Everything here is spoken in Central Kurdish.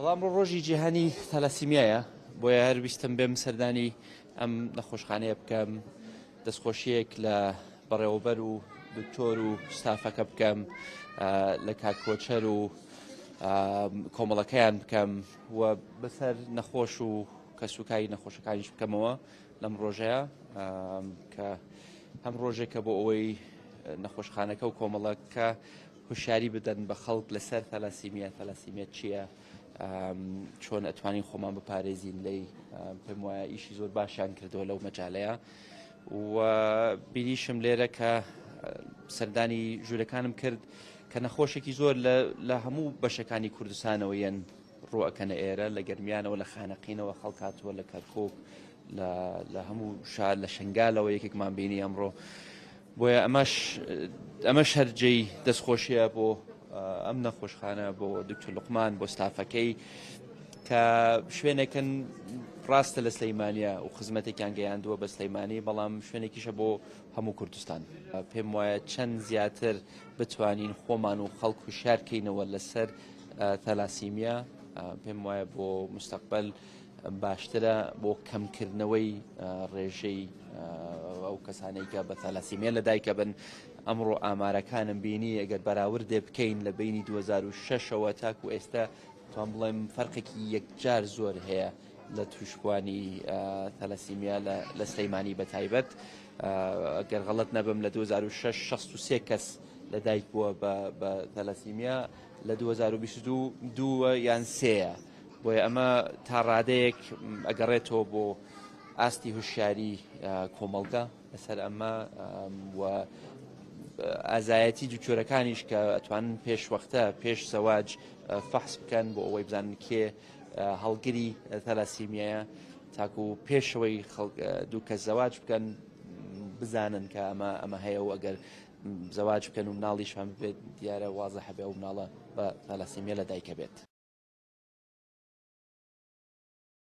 وەڵا ئەمڕۆ ڕۆژی جیهانی تالاسیمیایە، بۆیە هەر ویستم بێم سەردانی ئەم نەخۆشخانەیە بکەم، دەستخۆشیەک لە بەڕێوەبەر و دکتۆر و ستافەکە بکەم، لە کاک کۆچەر و کۆمەڵەکەیان بکەم و بەسەر نەخۆش و کەسوکاری نەخۆشەکانیش بکەمەوە لەم ڕۆژەیە کە هەم ڕۆژێکە بۆ ئەوەی نەخۆشخانەکە و کۆمەڵەکە هۆشیاری بدەن بە خەڵک لەسەر تالاسیمیا، تالاسیمیا چییە، چۆن ئەتوانین خۆمان بپارێزین لێی. پێم وایە ئیشی زۆر باشیان کردووە لەو مەجالەیە و بینیشم لێرە کە سەردانی ژوورەکانم کرد کە نەخۆشێکی زۆر لە هەموو بەشەکانی کوردستانەوە یەن ڕوەکەنە ئێرە، لە گەرمیانەوە، لە خانەقینەوە خەڵکاتوە، لە کەرکک، لە هەموو شار، لە شنگالەوە یەکێکمان بینی ئەمڕۆ. بۆیە ئەمەش ئەمەش هەر جێی دەستخۆشیە بۆ ئەم نەخۆشخانە، بۆ دکتۆر لوقمان، بۆ ستافەکەی کە شوێنێکن ڕاستە لە سلەیمانە و خزمەتێکیان گەیاندووە بە سلەیمانی، بەڵام شوێنێکیشە بۆ هەموو کوردستان. پێم وایە چەند زیاتر بتوانین خۆمان و خەڵک هوشیار کەینەوە لەسەر تەلاسیمیا، پێم وایە بۆ مستەقبل باشترە بۆ کەمکردنەوەی ڕێژەی ئەو کەسانەی کە بە تالاسیمیا لەدایکە بن. ئەمڕۆ ئامارەکانم بینی، ئەگەر بەراوردێ بکەین لە بینی 2006ەوە تاکو ئێستا، توان بڵێم فەرقێکی یەکجار زۆر هەیە لە توشبووانی تەلەسیمیا لە سلەیمانی بە تایبەت. گەر غەڵەت نەبم لە 2006 63 کەس لەدایک بووە بە تەلەسیمیا، لە 2022 دووە یان سێیە. بۆیە ئەمە تا ڕادەیەک ئەگەڕێتەوە بۆ ئاستی هوشیاری کۆمەڵگە لەسەر ئەمە و ئازایەتی دکتۆرەکانیش کە ئەتوانن پێش وەختە پێش زەواج فەحس بکەن بۆ ئەوەی بزانن کێ هەڵگری تەلاسیمیایە، تاکو پێشەوەی دوو کەس زەواج بکەن بزانن کە ئەمە ئەمە هەیە و ئەگەر زەواج بکەن و مناڵیشان ببێت دیارە وازە هەبێ و مناڵە بە تالاسیمیا لە دایکە بێت.